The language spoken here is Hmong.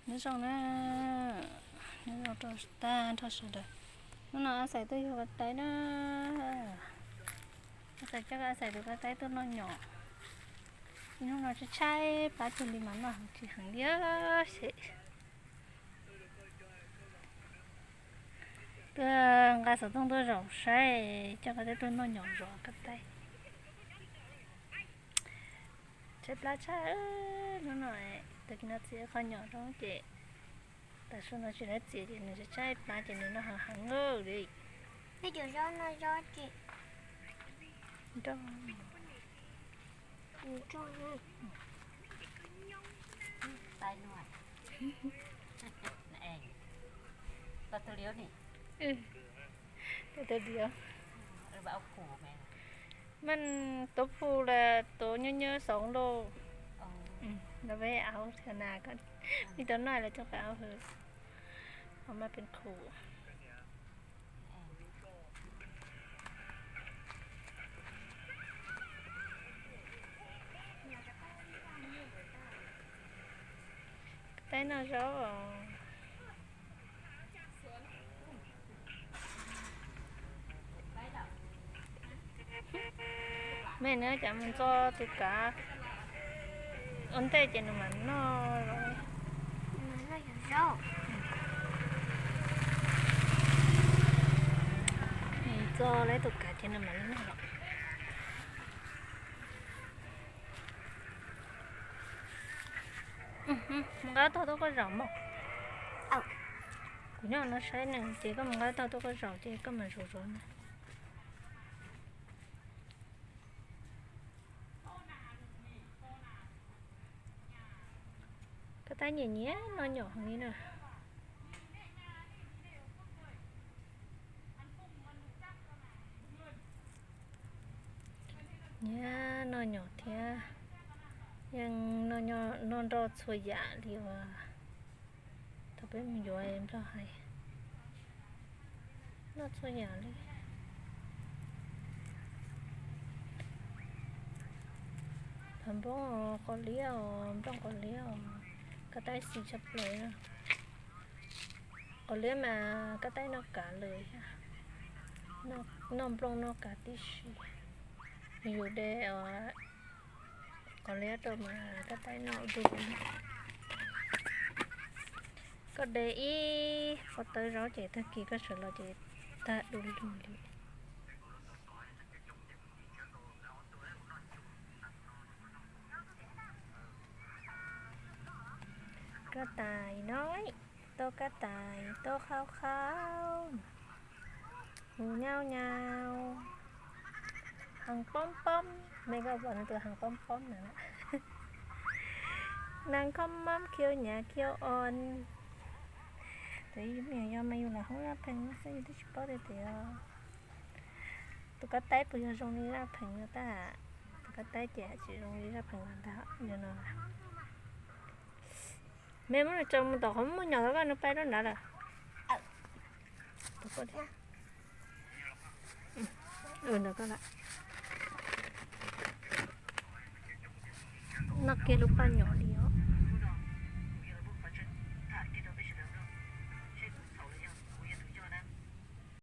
Nyob zoo na, nyob zoo rau tag nrho sawv daws. Hnub no Ab Xais tuaj yug kab taib na. Ab Xais coj Ab Xais tus kab taib tuaj noj nyom. Hnub no tshaib tshaib plab cuag li mas noj tsis heev li xwb. Tuaj nqa xov tooj tuaj zaum saib, coj kab taib tuaj noj nyom zov kab taib. Tshaib plab tshaj, hnub no tag kis no txiav qho nyom zoo ces tam sim no tsis laib txiav ces nws tshaib plab ces nws noj heev heev li. Peb cov zob no zob ces nroj. Maj tub phu las tub nyob nyob xoov lauj. Los peb au thiab na, li tau noj los coj peb au hwv. Au maj pes khum. Taib noj zaub os. Mej na cas mus ntxo tus kav ua ntej ces nws mam noj. Mus ntxo lawv tus kav ces nws mam li noj los. Mus nqa tog tuaj koj zaum mog. Kuv nyob no saib nws ces koj mus nqa tog tuaj koj zaum ces koj mam zov zov na. Koj tab nyiam nyiam noj nyom heev li na. Nyiam noj nyom thiab, yeej noj nroj txhua yam li uas thaum peb mus yuav Nplog hais. Noj txhua yam li. Phav nplooj qos liab os, nplooj qos liab os, kab taib xis tshaj plaws. Qos liab mas kab taib noj kav lawm thiab, noj nplooj noj kav tib si. Yus de qos liab rau mas kab taib noj du lug. Koj de ib qhov tawv zaub ces tag kis koj sawv los ces tag du lug li. Kab tais no, tau kab tais tau qhau qhau, hu nyau nyau, heev poob poob, mej koj pom nws tus heev poob poob na. Nees khob mob khiu nyav khiu o. Tes yus yog mas yus lam hu zaj pheej no xwb, yus twb tsis paub tias tias tus kab taib puas yog zoo li zaj pheej no tab. Tus kab taib ces tsis zoo li zaj pheej no ntag, yog no. Mej muab nws tso mus tom qhov muaj nyom tod, koj nws pais rau nrad lawm. Noj kiag lub paj nyom li.